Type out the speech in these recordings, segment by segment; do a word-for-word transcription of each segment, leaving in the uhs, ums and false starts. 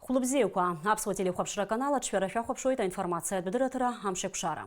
Хәлыбзиақәа, аԥсуа телехәаԥшра аканал аҿы шәара шәахәаԥшуеит аинформациатә дырраҭара Амшеикәшара.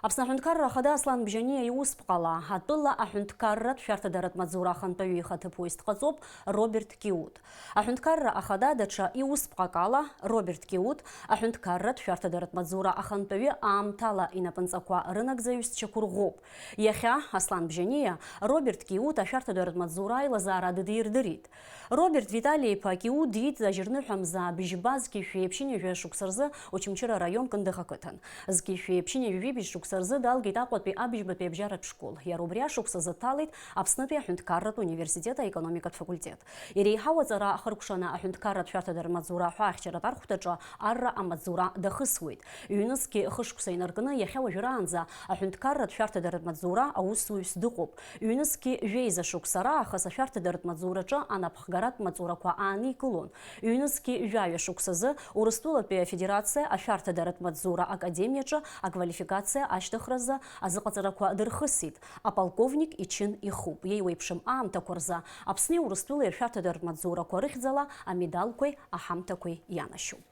Аԥсны аҳәынҭқарра ахада Аслан Бжьаниа иусԥҟала атәыла аҳәынҭқарратә шәарҭадаратә маҵзура ахантәаҩы ихаҭыԥуаҩыс дҟаҵоуп Роберт Киут. Аҳәынҭқарра ахада даҽа иусԥҟак ала Роберт Киут аҳәынҭқарратә шәарҭадаратә маҵзура ахантәаҩы аамҭала инапынҵақәа рынагӡаҩыс дшьақәырӷәӷәоуп. Иахьа Аслан Бжьаниа Роберт Киут ашәарҭадаратә маҵзура аилазаара дыдирдырит. Роберт Витали-иԥа Киут диит зажьырныҳәамза быжьба зқьи жәшәи ԥшьынҩажәа шықәса рзы Очамчыра араион Кындыӷ ақыҭан. Зқьи жәшәи ԥшьынҩажәи жәибжь шықәса рзы далгеит Аҟәатәи абыжьбатәи абжьаратә школ. Иара убри ашықәс азы дҭалеит Аԥснытәи аҳәынҭқарратә университет аекономикатә факультет. Иреиҳау аҵара ахыркәшаны аҳәынҭқарратә шәарҭадаратә маҵзура аҳәаахьчаратә архәҭаҿы арра амаҵзура дахысуеит. Ҩнызқьи хышықәса инаркны иахьа уажәраанӡа аҳәынҭқарратә шәарҭадаратә маҵзура аусзуҩыс дыҟоуп. Ҩнызқьи жәеиза шықәса раахыс ашәарҭадаратә маҵзураҿы анапхгаратә маҵзурақәа ааникылон. Ҩнызқьи жәаҩа шықәсазы Урыстәылатәи Афедерациа ашәарҭадаратә маҵзура академиаҿы аквалификациа ашьҭыхразы азыҟаҵарақәа дырхысит. Аполковник ичын ихуп. Иеиуеиԥшым аамҭақәа рзы Аԥсни Урыстәылеи ршәарҭадаратә маҵзурақәа рыхьӡала амедалқәеи аҳамҭақәеи ианашьоуп.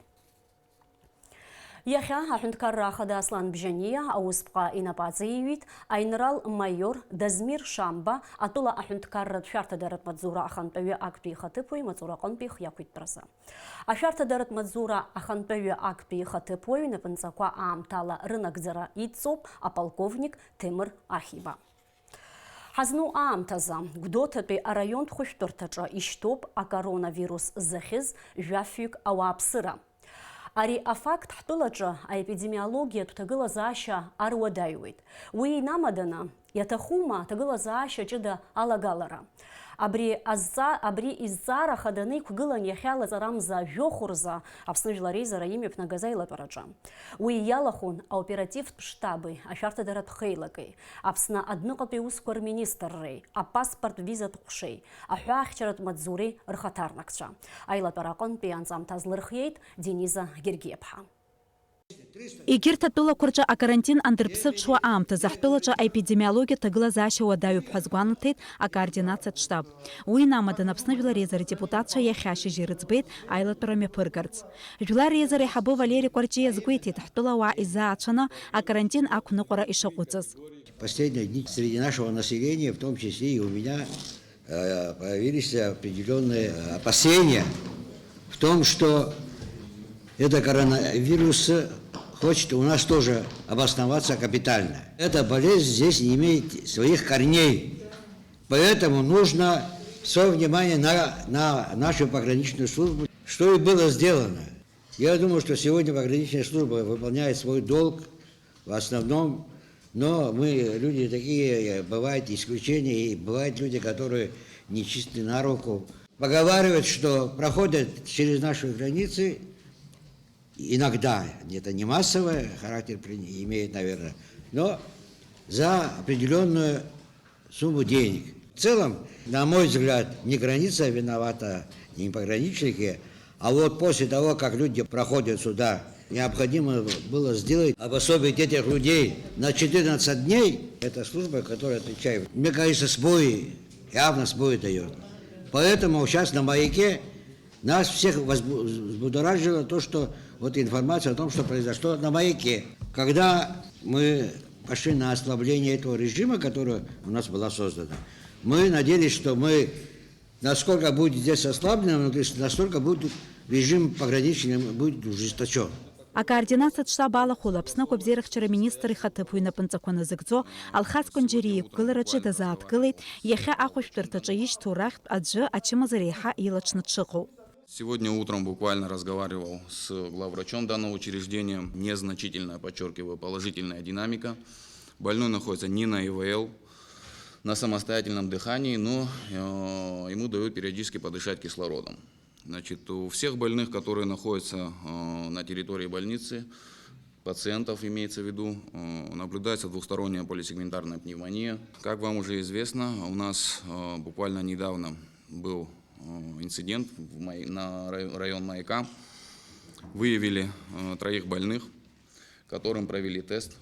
Иахьа аҳәынҭқарра ахада Аслан Бжьаниа аусԥҟа инапы аҵеиҩит аинрал-маиор Дазмир Шамба атәыла аҳәынҭқарратә шәарҭадаратә маҵзура ахантәаҩы актәи ихаҭыԥуаҩ имаҵураҟынтәи ихы иақәиҭтәразы. Ашәарҭадаратә маҵзура ахантәаҩы актәи ихаҭыԥуаҩ инапынҵақәа аамҭала рынагӡара идҵоуп аполковник Ҭемыр Ахиба. Ҳазну аамҭазы Гәдоуҭатәи араионтә хәышәтәырҭаҿы ишьҭоуп акоронавирус зыхьыз жәафҩык ауааԥсыра. Ари афакт ҳтәылаҿы аепидемиологиатә ҭагылазаашьа аруадаҩуеит. Уи инамаданы, иаҭахума аҭагылазаашьа ҷыда алагалара? Абри азҵа-, абри изҵаара хаданы иқәгылан иахьа лаҵарамза жәохә рзы Аԥсны Жәлар Реизара имҩаԥнагаз аилатәараҿы. Уи иалахәын аоперативтә штаби ашәарҭадаратә хеилаки, Аԥсны адәныҟатәи аусқәа рминистрреи, апаспорттә визатә ҟәшеи, аҳәаахьчаратә маҵзуреи рхаҭарнакцәа. Аилатәара аҟынтәи анҵамҭа азлырхиеит Дениза Гергиаԥҳа. Егьырҭ атәылақәа рҿы акарантин андырԥсыҽуа аамҭазы ҳтәылаҿы аепидемиологиатә ҭагылазаашьа уадаҩуп ҳәа азгәанаҭеит акоординациатә штаб. Уи инамаданы Аԥсны Жәлар Реизара адепутатцәа иахьа ашьыжь ирыӡбеит аилатәара мҩаԥыргарц. Жәлар Реизара аиҳабы Валери Кәарҷиа иазгәеиҭеит, ҳтәылауаа изаацәаны акарантин ақәныҟәара ишаҟәыҵыз. Последние дни среди нашего населения, в том числе и у меня, э, появились определённые опасения в том, что этот коронавирус хочет у нас тоже обосноваться капитально. Эта болезнь здесь не имеет своих корней. Поэтому нужно всё внимание на, на нашу пограничную службу, что и было сделано. Я думаю, что сегодня пограничная служба выполняет свой долг в основном, но мы люди такие, бывают исключения, и бывают люди, которые нечисты на руку. Поговаривают, что проходят через наши границы иногда, это не массовый характер при-, имеет, наверное, но за определённую сумму денег. В целом, на мой взгляд, не граница виновата, не пограничники, а вот после того, как люди проходят сюда, необходимо было сделать, обособить этих людей на четырнадцать дней. Это служба, которая отвечает. Мне кажется, сбои, явно сбои даёт. Поэтому сейчас на Маяке нас всех возбу-, взбудоражило то, что вот информация о том, что произошло на Маяке. Когда мы пошли на ослабление этого режима, которое у нас было создано, мы надеялись, что мы, насколько будет здесь ослаблено, ну, то есть настолько будет режим пограничный, будет ужесточён. Акоординациатә штаб алахәыла Аԥсны ақәабзиарахьчара министр ихаҭыԥуаҩ инапынҵақәа назыгӡо Алхас Кәанџьариа иқәгылараҿы дазааҭгылеит иахьа ахәышәтәырҭаҿы ишьҭоу рахьтә аӡәы ачымазара еиҳа илаҽны дшыҟоу. Сегодня утром буквально разговаривал с главврачом данного учреждения. Незначительная, подчёркиваю, положительная динамика. Больной находится не на ИВЛ, на самостоятельном дыхании, но, э, ему дают периодически подышать кислородом. Значит, у всех больных, которые находятся, э, на территории больницы, пациентов имеется в виду, э, наблюдается двухсторонняя полисегментарная пневмония. Как вам уже известно, у нас, э, буквально недавно был, э, инцидент в Май-, на рай-, район Маяка. Выявили, э, троих больных, которым провели тест,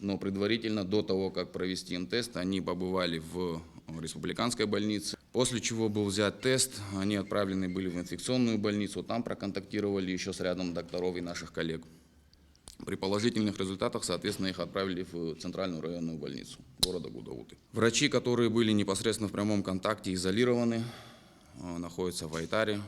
но предварительно, до того, как провести им тест, они побывали в, э, республиканской больнице. после чего был взят тест, они отправлены были в инфекционную больницу, там проконтактировали еще с рядом докторов и наших коллег. При положительных результатах, соответственно, их отправили в центральную районную больницу города Гудауты. Врачи, которые были непосредственно в прямом контакте, изолированы, э, находятся в Айтаре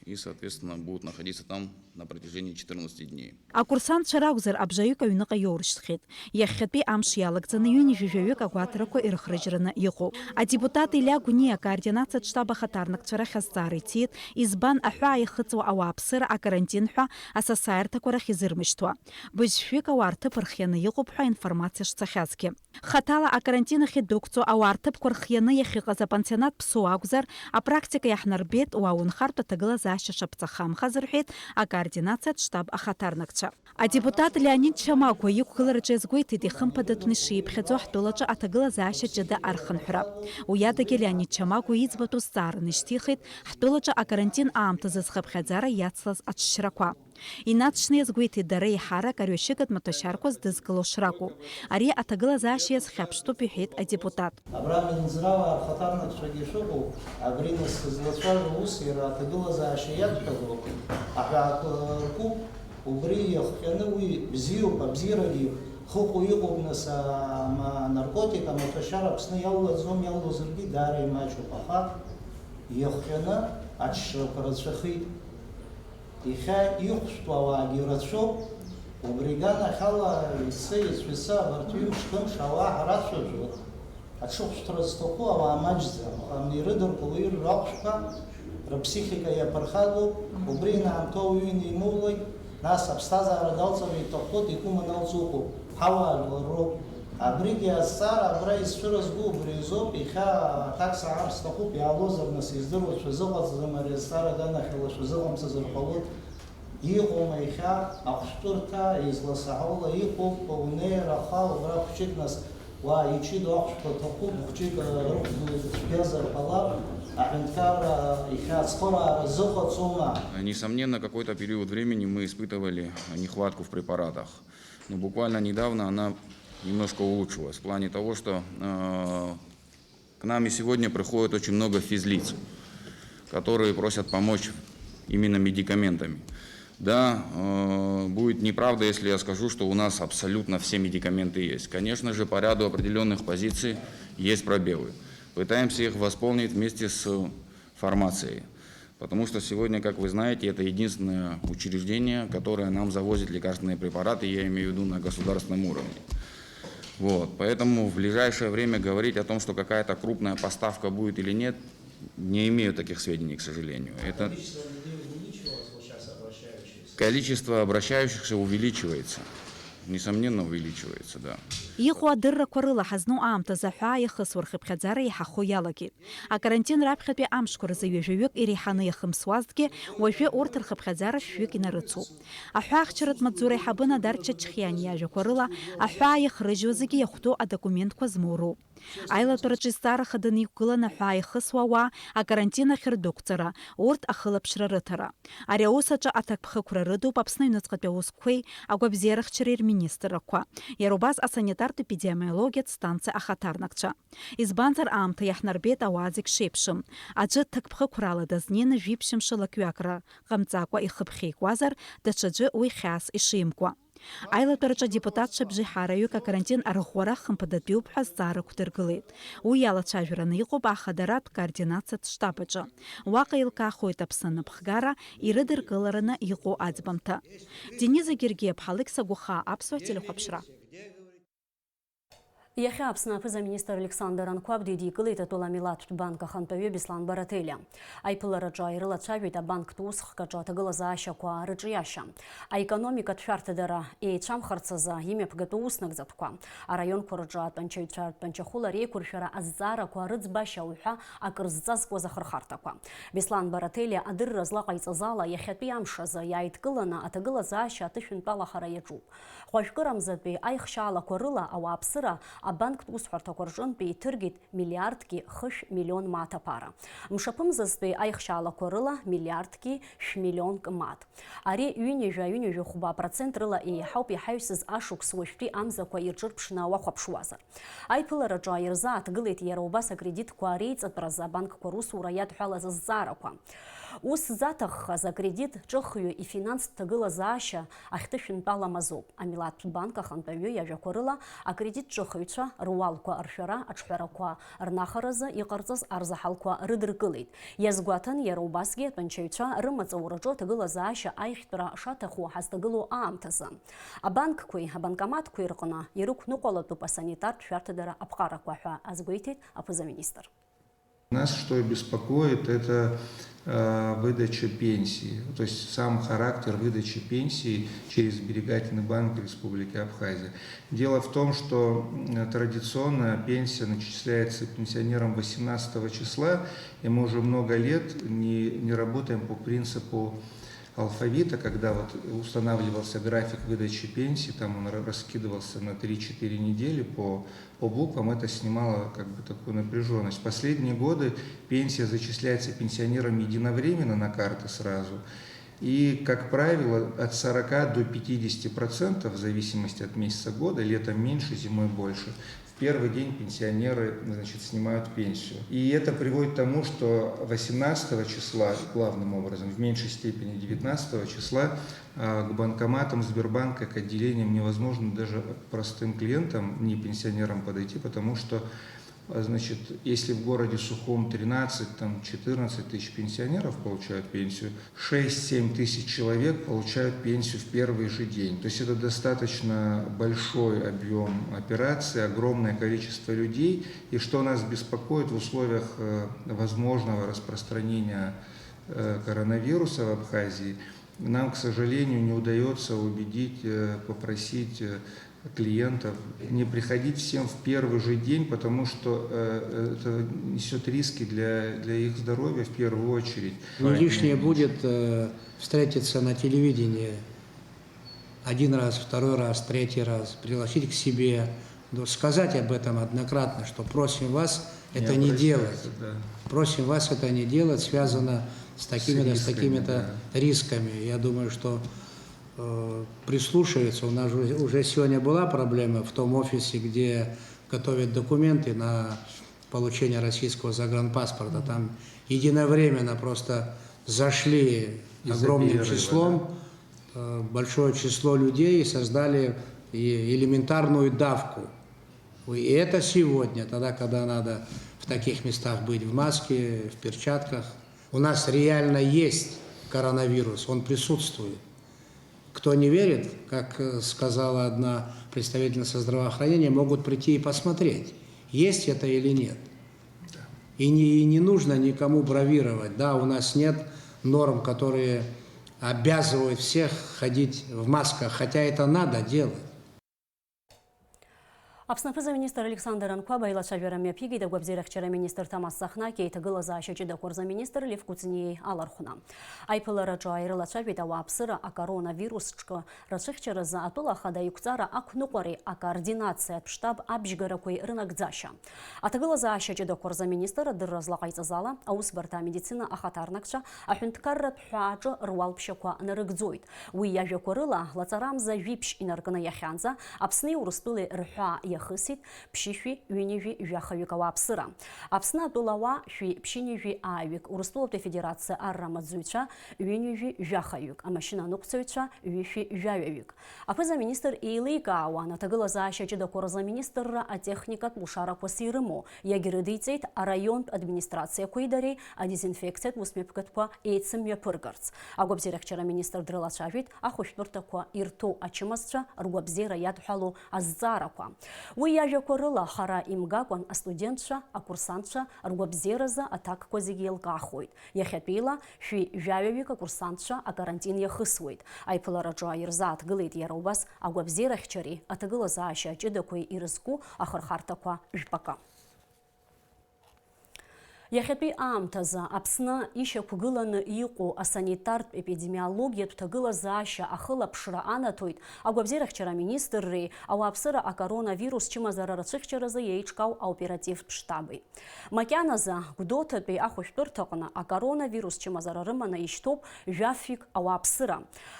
и, соответственно, будут находиться там на протяжении четырнадцати дней. Акурсантцәа ракәзар, абжаҩык аҩныҟа иоурышьҭхьеит. Иахьатәи амш иалагӡаны ҩынҩажәаҩык агәаҭарақәа ирыхрыжьраны иҟоуп. Адепутат Илиа Гәыниа акоординациатә штаб ахаҭарнакцәа рахь азҵаара иҭиит, избан аҳәаа иахыҵуа ауааԥсыра акарантин ҳәа асасааирҭақәа рахь изырмышьҭуа. Быжьшәҩык ауаа рҭыԥ рхианы иҟоуп ҳәа информациа шцахьазгьы. Хаҭала акарантин ахь идәықәҵоу ауаа рҭыԥқәа рхианы иахьыҟаз апансионат Ԥсоу акәзар, апрактика иаҳнарбеит, уа унхартә аҭагылазаашьа шаԥҵахамхаз, рҳәеит акоординациатә штаб ахаҭарнакцәа. Адепутат Леонид Чамагәа иқәгылараҿы иазгәеиҭеит, ихымԥадатәны ишиԥхьаӡо ҳтәылаҿы аҭагылазаашьа ҷыда архынҳәра. Уи адагьы Леонид Чамагәа иӡбатәу зҵаараны ишьҭихит, ҳтәылаҿы акарантин аамҭазы зхыԥхьаӡара иацлаз аҽшьрақәа. Инаҵшьны иазгәеиҭеит дара еиҳарак арҩашьыгатә маҭәашьарқәа здызкыло шракәу. Ари аҭагылазаашьа иазхьаԥштәуп, иҳәеит адепутат. Абра Минздрава рхаҭарнакцәагьы шәыҟоуп, абри нас злацәажәо ус иара аҭагылазаашьа иадҳәалоуп, аҳәаақәа ркуп, убри иахҟьаны уи бзиоуп, абзиарагьы хыҟоу иҟоуп, нас, ама-, анаркотик, амаҭәашьара Аԥсны иалоуаӡом, иалоузаргьы даара имаҷуп, аха иахҟьаны аҽшьрақәа рацәахеит. Иахьа ихәшәтәу ауаагьы рацәоуп, убри аганахьала иацы, иацәацы абарҭ ҩымш-хымш ауаа ҳрацәажәоит. Аҽыхәшәтәра зҭаху ауаа маҷӡам, аха ирыдыркыло ирра ахәшәқәа рыԥсихика иаԥырхагоуп, убри инаамҭоу ауаҩы инимоулак, нас аԥсҭазаара далҵыр иҭаххоит, игәы маналҵ уҟоуп, ҳауаажәлар роуп. Абригьы азҵаара абра исцәырызго убри азоуп, иахьа аҭак саҳар сҭахуп, иаалозар, нас, издыруа шәазыҟаҵаӡам, ари азҵаара аганахьала шәазыҟамҵазар ҟалоит. Иҟоума иахьа ахәшәтәырҭа, изласаҳаула иҟоуп, унеир, аха убра хәҷык, нас, уа иҷыдоу ахәшәқәа ҭахуп, хәҷык, э, рыхәда цәгьазар ҟалап, аҳәынҭқарра иахьа ацхыраара зыҟаҵома? Несомненно, какой-то период времени мы испытывали нехватку в препаратах. Но буквально недавно она немножко улучшилась в плане того, что, э, к нам и сегодня приходит очень много физлиц, которые просят помочь именно медикаментами. Да, э, будет неправда, если я скажу, что у нас абсолютно все медикаменты есть. Конечно же, по ряду определённых позиций есть пробелы. Пытаемся их восполнить вместе с фармацией. Потому что сегодня, как вы знаете, это единственное учреждение, которое нам завозит лекарственные препараты, я имею в виду на государственном уровне. Вот. Поэтому в ближайшее время говорить о том, что какая-то крупная поставка будет или нет, не имею таких сведений, к сожалению. Это количество людей увеличивалось, вот сейчас обращающихся? Количество обращающихся увеличивается. Несомненно, увеличивается, да. Иҟоу адыррақәа рыла ҳазну аамҭазы аҳәаа иахысуа рхыԥхьаӡара еиҳахо иалагеит. Акарантин раԥхьатәи амшқәа рзы ҩажәаҩык иреиҳаны иахымсуазҭгьы, уажәы урҭ рхыԥхьаӡара шәҩык инарыцуп. Аҳәаахьчаратә маҵзура аиҳабы Надар Чачхиани иажәақәа рыла, аҳәаа иахрыжьуа зегьы иахәҭоу адокументқәа змоу роуп. Аилатәараҿы изҵаара хаданы иқәгылан аҳәаа иахысуа ауаа акарантин ахь рдәықәҵара, урҭ ахылаԥшра рыҭара. Ари аус аҿы аҭакԥхықәра рыдуп Аԥсны аҩныҵҟатәи аусқәеи агәабзиарахьчареи рминистррақәа, иара убас асанитартә-епидемиологиатә станциа ахаҭарнакцәа. Избанзар, аамҭа иаҳнарбеит ауаа зегь шеиԥшым. Аӡәы ҭакԥхықәрала дазнеины жәиԥшьымш лакҩакра ҟамҵакәа ихы ԥхьеикуазар, даҽаӡәы уи хьаас ишимкуа. Аилатәараҿы адепутатцәа бжеиҳараҩык акарантин арӷәӷәара хымԥадатәиуп ҳәа азҵаара ықәдыргылеит. Уи иалацәажәараны иҟоуп ахадаратә координациатә штаб аҿы. Уаҟа еилкаахоит Аԥсны анапхгара ирыдыркылараны иҟоу аӡбамҭа. Дениза Гергиаԥҳа, Алықьса Гәахаа, Аԥсуа телехәаԥшра. Иахьа Аԥсны аԥыза-министр Александр Анқәаб дидикылеит атәыла амилаҭтә банк ахантәаҩы Беслан Барателиа. Аиԥылараҿы ирылацәажәеит абанктә усхк аҿы аҭагылазаашьақәа рыҿиашьа, аекономикатә шәарҭадара еицәамхарц азы имҩаԥгатәу уснагӡатәқәа, араионқәа рҿы атәанчаҩцәа ртәанчахәыла реиқәыршәара азҵаарақәа рыӡбашьа уҳәа акыр зҵазкуаз ахырхарҭақәа. Беслан Барателиа адырра злаҟаиҵаз ала, иахьатәи амш азы иааидкыланы аҭагылазаашьа аҭышәынтәалахара иаҿуп. Хәажәкырамзатәи аихшьаалақәа рыла ауааԥсыра Абанктә усҳәарҭақәа рҿынтә еиҭыргеит миллиардки хышә миллион мааҭ аԥара. Мшаԥымзазтәи аихшьаалақәа рыла миллиардки шә-миллионк мааҭ. Ари ҩынҩажәа, ҩынҩажәи хәба процент рыла еиҳауп иҳаҩсыз ашықәс уажәтәи амзақәа ирҿырԥшны уахәаԥшуазар. Аиԥылараҿы ирзааҭгылеит иара убас акредитқәа реиҵатәразы абанкқәа русура иадҳәалаз азҵаарақәа. Ус заҭаххаз акредит ҿыхҩы ифинанстә ҭагылазаашьа ахьҭышәынтәалам азоуп. Амилаҭтә банк ахантәаҩы иажәақәа рыла, акредит ҿыхыҩцәа руалқәа ршәара аҿҳәарақәа рнахаразы иҟарҵаз арзаҳалқәа рыдыркылеит. Иазгәаҭан, иара убасгьы атәанчаҩцәа рымаҵ аураҿы аҭагылазаашьа аиӷьтәра шаҭаху ҳазҭагылоу аамҭазы. Абанкқәеи абанкоматқәеи рҟны ирықәныҟәалатәуп асанитартә шәарҭадара аԥҟарақәа ҳәа азгәеиҭеит аԥыза-министр. Нас что беспокоит, это э, выдача пенсии, то есть сам характер выдачи пенсии через сберегательный банк Республики Абхазия. Дело в том, что м, традиционно пенсия начисляется пенсионерам восемнадцатого числа, и мы уже много лет не, не работаем по принципу алфавита, когда вот устанавливался график выдачи пенсии, там он ра- раскидывался на три-четыре недели по, по буквам, это снимало как бы такую напряженность. Последние годы пенсия зачисляется пенсионерам единовременно на карты сразу. И, как правило, от сорока до пятидесяти процентов, в зависимости от месяца года, летом меньше, зимой больше, в первый день пенсионеры, значит, снимают пенсию. И это приводит к тому, что восемнадцатого числа, главным образом, в меньшей степени девятнадцатого числа, а, к банкоматам Сбербанка, к отделениям невозможно даже простым клиентам, не пенсионерам подойти, потому что, а, значит, если в городе Сухум тринадцать, там, четырнадцать тысяч пенсионеров получают пенсию, шесть-семь тысяч человек получают пенсию в первый же день. То есть это достаточно большой объём операции, огромное количество людей. И что нас беспокоит в условиях, э, возможного распространения, э, коронавируса в Абхазии, нам, к сожалению, не удаётся убедить, э, попросить, э, клиентов не приходить всем в первый же день, потому что, э, это несёт риски для, для их здоровья в первую очередь. Не лишнее будет, э, встретиться на телевидении один раз, второй раз, третий раз, пригласить к себе, ну, сказать об этом однократно, что просим вас это не делать. Да. Просим вас это не делать, связано с такими-то, с такими-то рисками. Я думаю, что э, прислушаются. У нас уже, уже сегодня была проблема в том офисе, где готовят документы на получение российского загранпаспорта. Там единовременно просто зашли огромным числом, э, большое число людей и создали и элементарную давку. И это сегодня, тогда, когда надо в таких местах быть в маске, в перчатках. У нас реально есть коронавирус, он присутствует. Кто не верит, как, э, сказала одна представительница здравоохранения, могут прийти и посмотреть, есть это или нет. И не, и не нужно никому бравировать. Да, у нас нет норм, которые обязывают всех ходить в масках, хотя это надо делать. Аԥсны аԥыза-министр Александр Анқәаба илацәажәара мҩаԥигеит агәабзиарахьчара аминистрҭа Массахнаки аиҭагылазаашьа ҷыдақәа рзы аминистр Лев Кәыҵниеи алархәны. Аиԥылараҿы ирылацәажәеит ауааԥсыра акоронавирус ҿкы рацәыхьчаразы атәыла ахада иқәҵара ақәныҟәареи акоординациатә штаб абжьгарақәеи рынагӡашьа. Аҭагылазаашьа ҷыдақәа рзы аминистр адырра злаҟаиҵаз ала, аусбарҭа амедицина ахаҭарнакцәа аҳәынҭқарратә ҳәааҿы руалԥшьақәа нарыгӡоит. Уи иажәақәа рыла, лаҵарамза жәиԥшь инаркны иахьанӡа Аԥсни Урыстәылеи рҳәаа иахысит ԥшьышәи ҩынҩажәи жәахаҩык ауааԥсыра. Аԥсны атәылауаа шәи ԥшьынҩажәи ааҩык, Урыстәылатәи Афедерациа арра амаҵзуҩцәа ҩынҩажәи жәахаҩык, амашьына аныҟәцаҩцәа ҩышәи жәаҩаҩык. Аԥыза-министр еиликаауан аҭагылазаашьа ҷыдақәа рзы аминистрра атехникатә лшарақәас ирымоу, иагьрыдиҵеит араионтә администрациақәеи дареи адезинфекциатә усмҩаԥгатәқәа еицымҩаԥыргарц. Агәабзиарахьчара аминистр дрылацәажәеит ахәышәтәырҭақәа ирҭоу ачымазцәа ргәабзиара иадҳәалоу азҵаарақәа. Уи иажәақәа рыла, хара имгакәан астудентцәа, акурсантцәа ргәабзиаразы аҭакқәа зегьы еилкаахоит. Иахьатәиала шәи жәаҩаҩык акурсантцәа акарантин иахысуеит. Аиԥылараҿы ирзааҭгылеит иара убас агәабзиарахьчареи аҭагылазаашьа ҷыдақәеи ирызку ахырхарҭақәа жәпакы. Иахьатәи аамҭазы Аԥсны ишьақәгыланы иҟоу асанитартә-епидемиологиатә ҭагылазаашьа ахылаԥшра анаҭоит агәабзиарахьчара аминистрреи ауааԥсыра акоронавирус чымазара рацәыхьчаразы еиҿкаау аоперативтә штаби. Макьаназы Гәдоуҭатәи ахәышәтәырҭаҟны акоронавирус чымазара рыманы ишьҭоуп жәафҩык ауааԥсыра.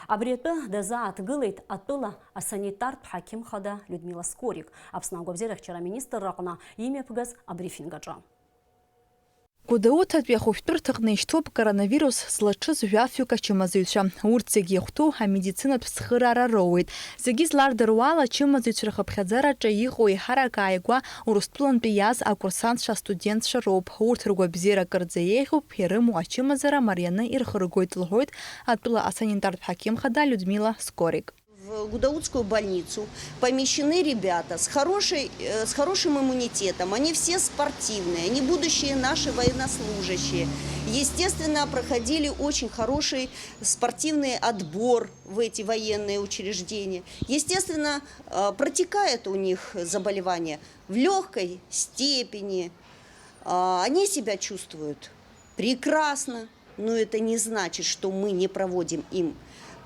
Абри атәы дазааҭгылеит атәыла асанитартә ҳақьым хада Людмила Скорик, Аԥсны агәабзиарахьчара аминистрра аҟны имҩаԥгаз абрифинг аҿы. Гәдоуҭатәи ахәышәтәырҭаҟны ишьҭоуп коронавирус злаҽыз жәафҩык ачымазаҩцәа. Урҭ зегьы иахәҭоу амедицинатә цхыраара роуеит. Зегьы излардыруа ала, ачымазаҩцәа рхыԥхьаӡараҿы иҟоу еиҳарак ааигәа Урыстәылантәи иааз акурсантцәа, астудентцәа роуп. Урҭ ргәабзиара акырӡа еиӷьуп, ирымоу ачымазара марианы ирхыргоит, лҳәоит атәыла асанитартә ҳақьым хада Людмила Скорик. В Гудаутскую больницу помещены ребята с хорошей, э, с хорошим иммунитетом. Они все спортивные, они будущие наши военнослужащие. Естественно, проходили очень хороший спортивный отбор в эти военные учреждения. Естественно, э, протекает у них заболевание в лёгкой степени. А, они себя чувствуют прекрасно, но это не значит, что мы не проводим им,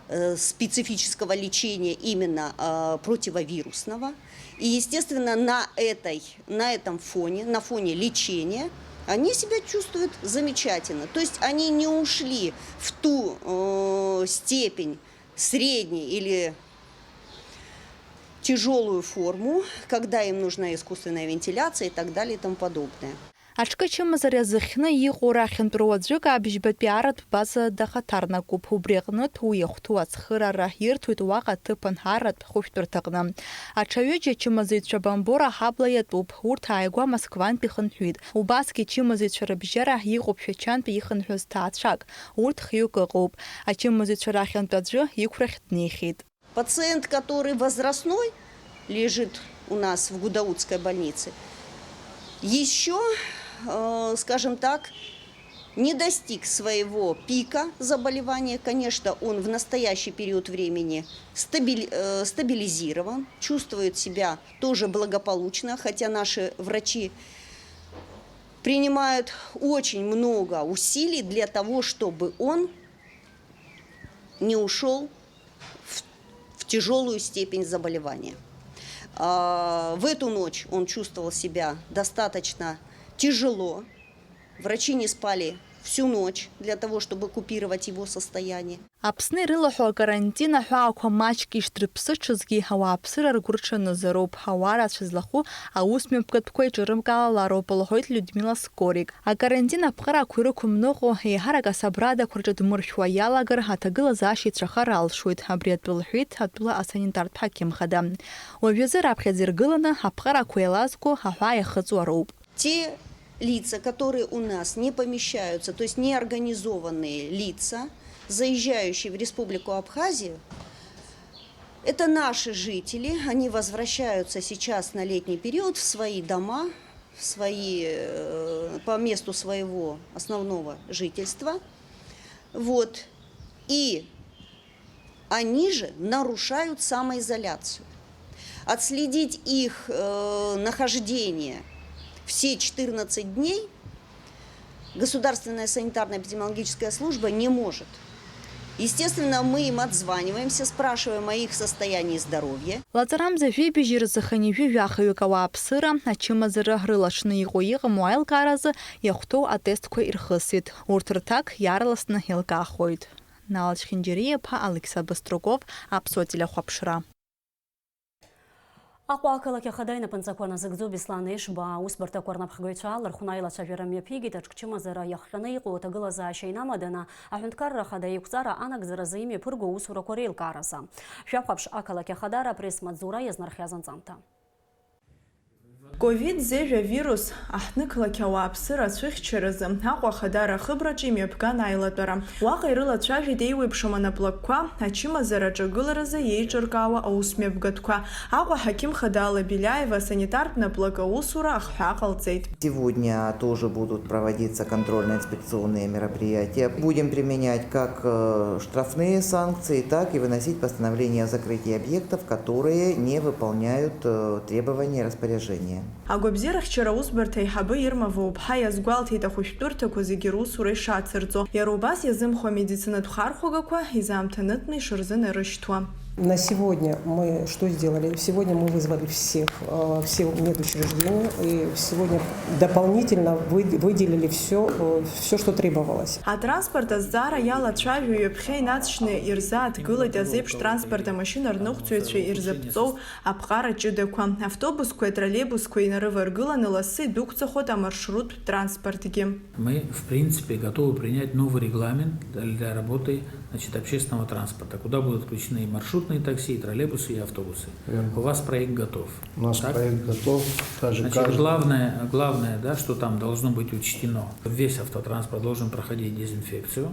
э, специфического лечения именно, э, противовирусного. И, естественно, на этой, на этом фоне, на фоне лечения, они себя чувствуют замечательно. То есть они не ушли в ту, э, степень средней или тяжёлую форму, когда им нужна искусственная вентиляция и так далее и тому подобное. Аҽкы ачымазара иазыхьны иҟоу рахьынтә руаӡәык абжьбатәи арратә база дахаҭарнакуп. Убри аҟнытә уи иахәҭоу ацхыраара ирҭоит уаҟа аҭыԥан арратә хәышәтәырҭаҟны. Аҽаҩыџьа ачымазаҩцәа Бамбора аҳабла иатәуп. Урҭ ааигәа Москвантә ихынҳәит. Убасгьы ачымазаҩцәа рыбжьара иҟоуп Шәачантәи ихынҳәыз ҭаацәак. Урҭ хҩык ыҟоуп. Ачымазаҩцәа рахьынтә аӡәы иқәрахь днеихьеит. Пациент, который возрастной, лежит у нас в Гудаутской больнице, ещё, э, скажем так, не достиг своего пика заболевания. Конечно, он в настоящий период времени стабили-, э, стабилизирован, чувствует себя тоже благополучно, хотя наши врачи принимают очень много усилий для того, чтобы он не ушёл в, в тяжёлую степень заболевания. А, в эту ночь он чувствовал себя достаточно тяжело. Врачи не спали всю ночь для того, чтобы купировать его состояние. Аԥсны ирылаҳәо акарантин аҳәаақәа маҷк ишдырԥсыҽызгьы, ауааԥсыра ргәы рҽанызароуп. Ауаа рацәа злахәу аусмҩаԥгатәқәа еиҿырымкаалароуп, лҳәоит Людмила Скорик. Акарантин аԥҟарақәа ирықәымныҟәо, еиҳарак асабрадақәа рҿы дмыршәуа иалагар, аҭагылазаашьа ицәахар алшоит. Абри атәы лҳәеит атәыла асанитартә ҳақьым хада. Уажәазы раԥхьаӡа иргыланы аԥҟарақәа еилазго аҳәаа иахыҵуа роуп. Те лица, которые у нас не помещаются, то есть неорганизованные лица, заезжающие в Республику Абхазию, это наши жители, они возвращаются сейчас на летний период в свои дома, в свои, э, по месту своего основного жительства. Вот. И они же нарушают самоизоляцию. Отследить их, э, нахождение все четырнадцать дней Государственная санитарно-эпидемиологическая служба не может. Естественно, мы им отзваниваемся, спрашиваем о их состоянии здоровья. Лаҵарамза жәибжь рзы хынҩажәи жәахаҩык ауааԥсыра, ачымазара рылаҽны иҟоу-иҟаму аилкааразы иахәҭоу атестқәа ирхысит. Урҭ рҭак иаарласны еилкаахоит. Нала Чхинџьариа-иԥа, Алықьса Быструков, Аԥсуа телехәаԥшра. Аҟәа ақалақь ахада инапынҵақәа назыгӡо Беслан Ешба аусбарҭақәа рнапхгаҩцәа лархәны аилацәажәара мҩаԥигеит аҿкчымазара иахҟьаны иҟоу аҭагылазаашьа инамаданы аҳәынҭқарра ахада еиқәҵара анагӡаразы имҩаԥырго аусурақәа реилкааразы. Шәахәаԥш ақалақь ахадара апресс-маҵзура иазнархиаз анҵамҭа. Ковид зежә авирус аҳҭнықалақь ауааԥсыра ацәыхьчаразы Аҟәа Ахадара ахыбраҿы имҩаԥган аилатәара. Уаҟа ирылацәажәеит еиуеиԥшым анаплакқәа, ачымазара аҿагыларазы еиҿыркаауа аусмҩаԥгатәқәа. Аҟәа аҳақьым хада Алла Беляева асанитартә наплак аусура ахҳәаа ҟалҵеит. Сегодня тоже будут проводиться контрольно-инспекционные мероприятия. Будем применять как, э, штрафные санкции, так и выносить постановления о закрытии объектов, которые не выполняют, э, требования распоряжения. Агәабзиарахьчара аусбарҭа аиҳабы Ирма Воуԥҳа иазгәалҭеит ахәышәтәырҭақәа зегьы русура ишацырҵо, иара убас иазымхо амедицинатә хархәагақәа изаамҭанытәны ишырзынарышьҭуа. На сегодня мы что сделали? Сегодня мы вызвали всех, э, все медучреждения, и сегодня дополнительно вы-, выделили все, все, что требовалось. Атранспорт азҵаара иалацәажәо ҩаԥхьа инаҵшьны ирзааҭгылеит азеиԥш транспорт амашьына рныҟәцаҩцәа ирзаԥҵоу аԥҟара ҷыдақәа, автобусқәеи атроллейбусқәеи инарываргыланы лассы идәықәҵахоит амаршруттә транспортгьы. Мы, в принципе, готовы принять новый регламент для работы, значит, общественного транспорта, куда будут включены и маршрутные такси, и троллейбусы, и автобусы. Верно. У вас проект готов. У нас Так? проект готов. Даже Значит, каждый главное, главное, да, что там должно быть учтено. Весь автотранспорт должен проходить дезинфекцию.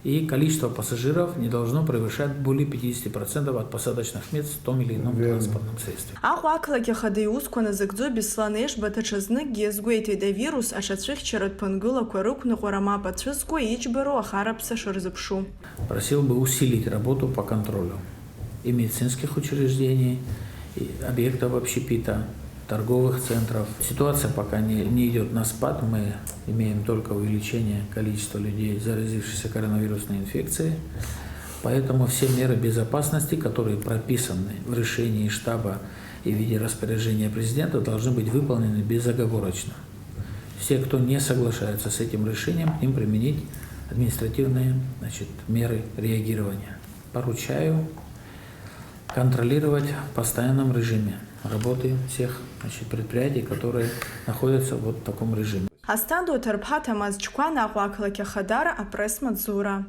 И количество пассажиров не должно превышать более пятидесяти процентов от посадочных мест в том или ином Верно. транспортном средстве. Аҟәа ақалақь ахада иусқәа назыгӡо Беслан Ешба даҽазныкгьы иазгәеиҭеит, авирус аҽацәыхьчаратә ԥынгылақәа рықәныҟәара мап ацәызкуа иџьбароу ахараԥса шырзыԥшу. Просил бы усилить работу по контролю и медицинских учреждений, и объектов общепита, торговых центров. Ситуация пока не, не идёт на спад, мы имеем только увеличение количества людей, заразившихся коронавирусной инфекцией. Поэтому все меры безопасности, которые прописаны в решении штаба и в виде распоряжения президента, должны быть выполнены безоговорочно. Все, кто не соглашается с этим решением, к ним применить административные, значит, меры реагирования. Поручаю контролировать в постоянном режиме работы всех, значит, предприятий, которые находятся вот в таком режиме. Асҭанда Ҭарԥҳа, Ҭамаз Чқәан, Аҟәа ақалақь ахадара, апресс-маҵзура.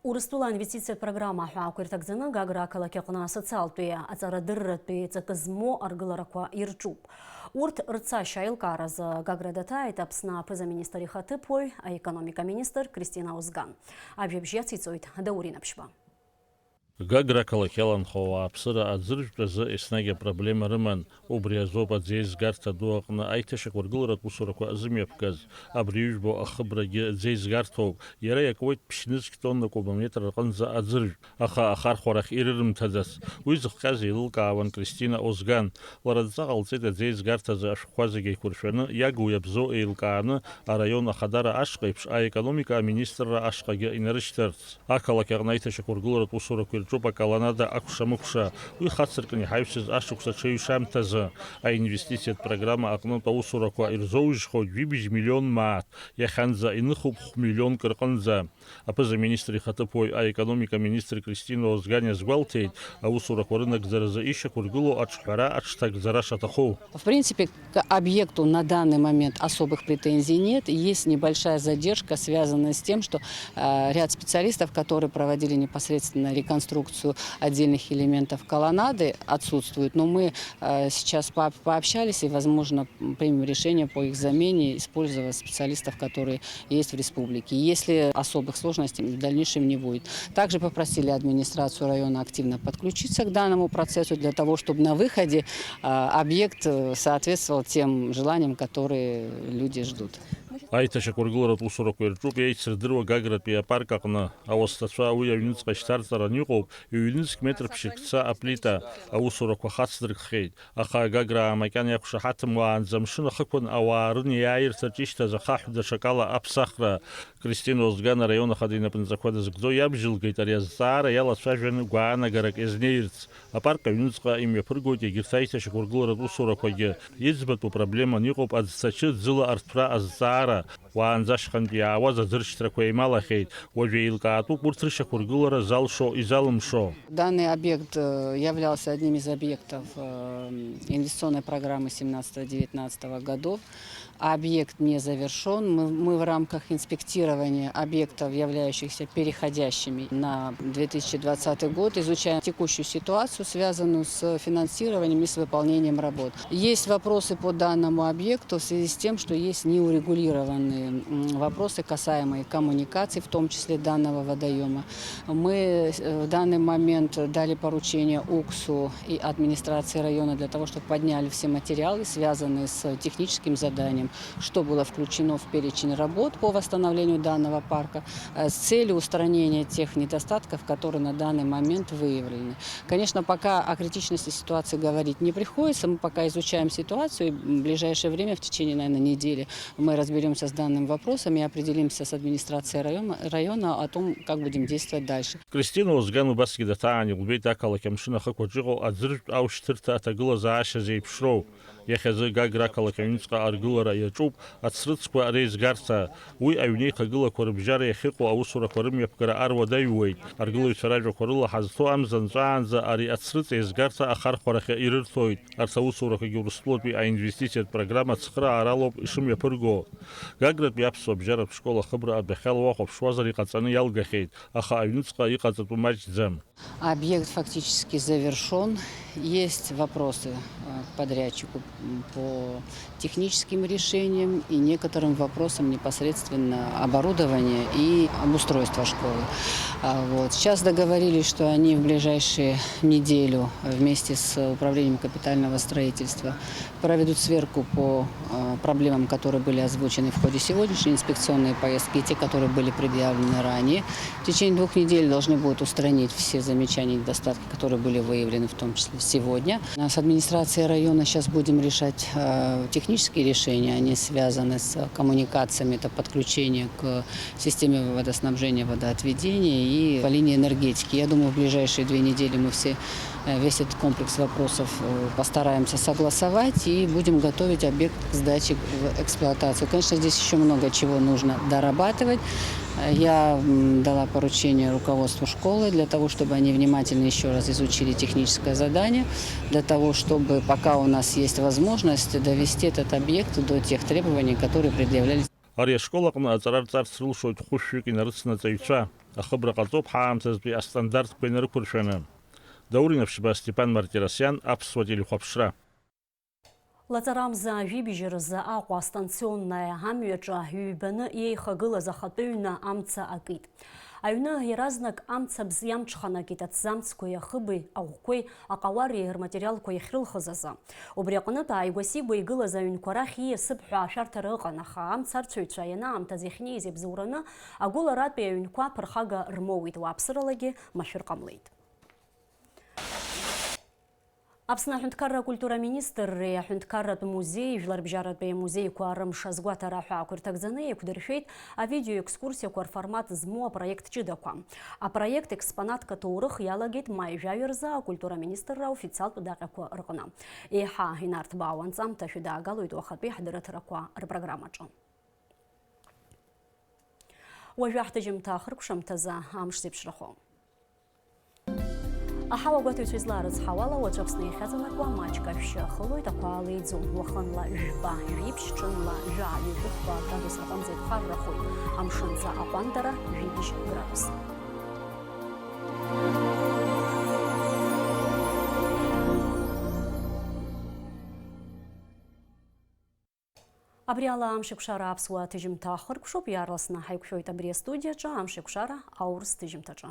Урыстәыла аинвестициатә программа аҳәаақәа ирҭагӡаны Гагра ақалақь аҟны асоциалтәи, аҵарадырратәи ҵакы змоу аргыларақәа ирҿуп. Урҭ рцашьа аилкааразы Гагра даҭааит Аԥсны аԥыза-министр ихаҭыԥуаҩ, аекономика министр Кристина Озган. Ажәабжь иациҵоит Даур Инаԥшьба. Гагра ақалақь иаланхо ауааԥсыра аӡыржәтә азы еснагь апроблема рыман. Убри азоуп аӡеизгарҭа ду аҟны аиҭашьақәыргыларатә усурақәа зымҩаԥгаз. Абри ижәбо ахыбрагьы ӡеизгарҭоуп. Иара иакуеит ԥшьнызқь тонна кубометр рҟынӡа аӡыржә, аха ахархәарахь ирырымҭаӡац. Уи зыхҟьаз еилылкаауан Кристина Озган. Лара адҵа ҟалҵеит аӡеизгарҭазы ашәҟәқәа зегьы еиқәыршәаны, иагу иабзоу еилкааны, араион ахадара ашҟа еиԥш, аекономика аминистрра ашҟагьы инарышьҭырц. Ақалақь аҟны аиҭашьақәыргыларатә усурақәа ирҿуп аколоннада акәша-мыкәша. Уи хацыркны иҳаҩсыз ашықәса ҽеиҩшамҭазы. Аинвестициатә программа аҟнытә аусурақәа ирзоужьхоит жәибжь миллион мааҭ, иахьанӡа иныхуп хә-миллионк рҟынӡа. Аԥыза-министр ихаҭыԥуаҩ аекономика министр Кристина Озган иазгәалҭеит, аусурақәа рынагӡаразы ишьақәыргылоу аҿҳәара аҽҭагӡара шаҭаху. В принципе, к объекту на данный момент особых претензий нет. Есть небольшая задержка, связанная с тем, что, э, ряд специалистов, которые проводили непосредственно реконструкцию отдельных элементов колоннады, отсутствуют. Но мы, э, сейчас по-, пообщались и, возможно, м, примем решение по их замене, используя специалистов, которые есть в республике. Если особых сложностей в дальнейшем не будет. Также попросили администрацию района активно подключиться к данному процессу для того, чтобы на выходе, а, объект, э, соответствовал тем желаниям, которые люди ждут. Аиҭашьақәыргыларатә усурақәа ирҿуп еицырдыруа Гагратәи апарк аҟны. Ауасҭацәа уи аҩныҵҟа шьҭарҵаран иҟоуп, ҩ-нызқь метр ԥшьыркца аплита. Аусурақәа хацдыркхьеит. Аха Гаграа макьана иақәшаҳаҭым уаанӡа амшын ахықәан ауаа рынеиааирҭаҿ ишьҭаз ахаҳә даҽакала аԥсахра. Кристина Озган араион ахада инапынҵақәа дазгӡо иабжьылгеит ари азҵаара иалацәажәаны гәаанагарак иазнеирц. Апарк аҩныҵҟа имҩаԥыргоит егьырҭ аиҭашьақәыргыларатә усурақәагьы. Иӡбатәу проблеман иҟоуп аӡҭачы ӡыла арҭәра азҵаара. Уаанӡа ашьхантә иаауаз аӡыршьҭрақәа еималахьеит. Уажә еилкаатәуп урҭ рышьақәыргылара залшо, изалымшо. Данный объект, э, являлся одним из объектов, э, инвестиционной программы семнадцатого-девятнадцатого годов. Объект не завершён. Мы, мы в рамках инспектирования объектов, являющихся переходящими на две тысячи двадцатый год, изучаем текущую ситуацию, связанную с финансированием и с выполнением работ. Есть вопросы по данному объекту в связи с тем, что есть неурегулированные, м, вопросы, касаемые коммуникаций, в том числе данного водоёма. Мы, э, в данный момент дали поручение УКСу и администрации района для того, чтобы подняли все материалы, связанные с техническим заданием. Что было включено в перечень работ по восстановлению данного парка, э, с целью устранения тех недостатков, которые на данный момент выявлены. Конечно, пока о критичности ситуации говорить не приходится, мы пока изучаем ситуацию, и в ближайшее время, в течение, наверное, недели, мы разберемся с данным вопросом и определимся с администрацией района, района о том, как будем действовать дальше. Кристина Озган убасгьы даҭаан илбеит ақалақь амшын ахықәаҿ иҟоу аӡыртә аушьҭырҭа аҭагылазаашьа зеиԥшроу. Иахьазы Гагра ақалақь аҩныҵҟа аргылара иаҿуп ацрыҵқәа реизгарҭа. Уи аҩнеихагылақәа рыбжьара иахьыҟоу аусурақәа рымҩаԥгара ар уадаҩуеит. Аргылаҩцәа ражәақәа рыла ҳазҭоу амза нҵәаанӡа ари ацрыҵ еизгарҭа ахархәарахьы ирырҭоит. Арҭ аусурақәагьы Урыстәылатәи аинвестициатә программа ацхырааралоуп ишымҩаԥырго. Гагратәи аԥсуа бжьаратә школ ахыбра адәахьала уахәаԥшуазар иҟаҵаны иалгахьеит, аха аҩныҵҟа иҟаҵатәу маҷӡам. Объект фактически завершён. Есть вопросы, э, к подрядчику, м, по техническим решениям и некоторым вопросам непосредственно оборудования и обустройства школы. А, вот. Сейчас договорились, что они в ближайшую неделю вместе с управлением капитального строительства проведут сверку по, э, проблемам, которые были озвучены в ходе сегодняшней инспекционной поездки, и те, которые были предъявлены ранее. В течение двух недель должны будут устранить все замечания и недостатки, которые были выявлены, в том числе сегодня. А с администрацией района сейчас будем решать, э, технические решения, они связаны с коммуникациями, это подключение к системе водоснабжения, водоотведения и по линии энергетики. Я думаю, в ближайшие две недели мы все, э, весь этот комплекс вопросов, э, постараемся согласовать и будем готовить объект к сдаче в эксплуатацию. Конечно, здесь ещё много чего нужно дорабатывать. Э, я, м, дала поручение руководству школы для того, чтобы они внимательно ещё раз изучили техническое задание, для того, чтобы, пока у нас есть возможность, довести этот объект до тех требований, которые предъявлялись. Ари ашкол аҟны аҵара рҵарц рылшоит хәышәҩык инарыцны аҵаҩцәа, ахыбра ҟаҵоуп ҳаамҭазтәи астандартқәа инарықәыршәаны. Даур Инаԥшьба, Степан Мартиросиан, Аԥсуа телехәаԥшра. Лаҵарамза жәибжь рзы Аҟәа астанционнаиа амҩаҿы ҩбаны иеихагылаз ахатәы ҩны амца акит. Аҩны иаразнак амцабз иамҽханакит аҭӡамцқәеи ахыби, аӷәқәеи, аҟауари рматериалқәа иахьрылхыз азы. Убри аҟнытә ааигәа-сигәа игылаз аҩнқәа рахь ииасып ҳәа ашәарҭара ыҟан, аха амцарцәаҩцәа ианаамҭаз иахьнеиз иабзоураны, агәыларатәи аҩнқәа ԥырхага рмоуит, уааԥсыралагьы машәыр ҟамлеит. Аԥсны аҳәынҭқарра акультура министрреи аҳәынҭқарратә музеи, жәларбжьаратәи амузеиқәа рымш азгәаҭара аҳәаақәа ирҭагӡаны еиқәдыршәеит авидеоекскурсиақәа рформат змоу апроект ҷыдақәа. Апроект експонатк аҭоурых иалагеит маи жәаҩа рзы акультура министрра аофициалтә даҟьақәа рҟны. Еиҳа инарҭбаау анҵамҭа шәыдаагалоит уахатәи ҳдырраҭарақәа рпрограммаҿы. Уажәы ҳҭыжьымҭа ахыркәшамҭазы амш зеиԥшрахо. Аҳауагәаҭаҩцәа излаарыцҳауала, уаҵәы Аԥсны иахьаҵанакуа маҷк ашәшьы ахылоит, ақәа леиӡом. Уахынла жәба, жәиԥшь, ҽынла жәаа-ҩба градус рҟынӡа иԥхаррахоит. Амшынӡа аҟәандара жәибжь градус. Абри ала Амшеикәшара аԥсуа ҭыжьымҭа ахыркәшоуп, иаарласны ҳаиқәшәоит абри астудиаҿы, Амшеикәшара аурыс ҭыжьымҭаҿы.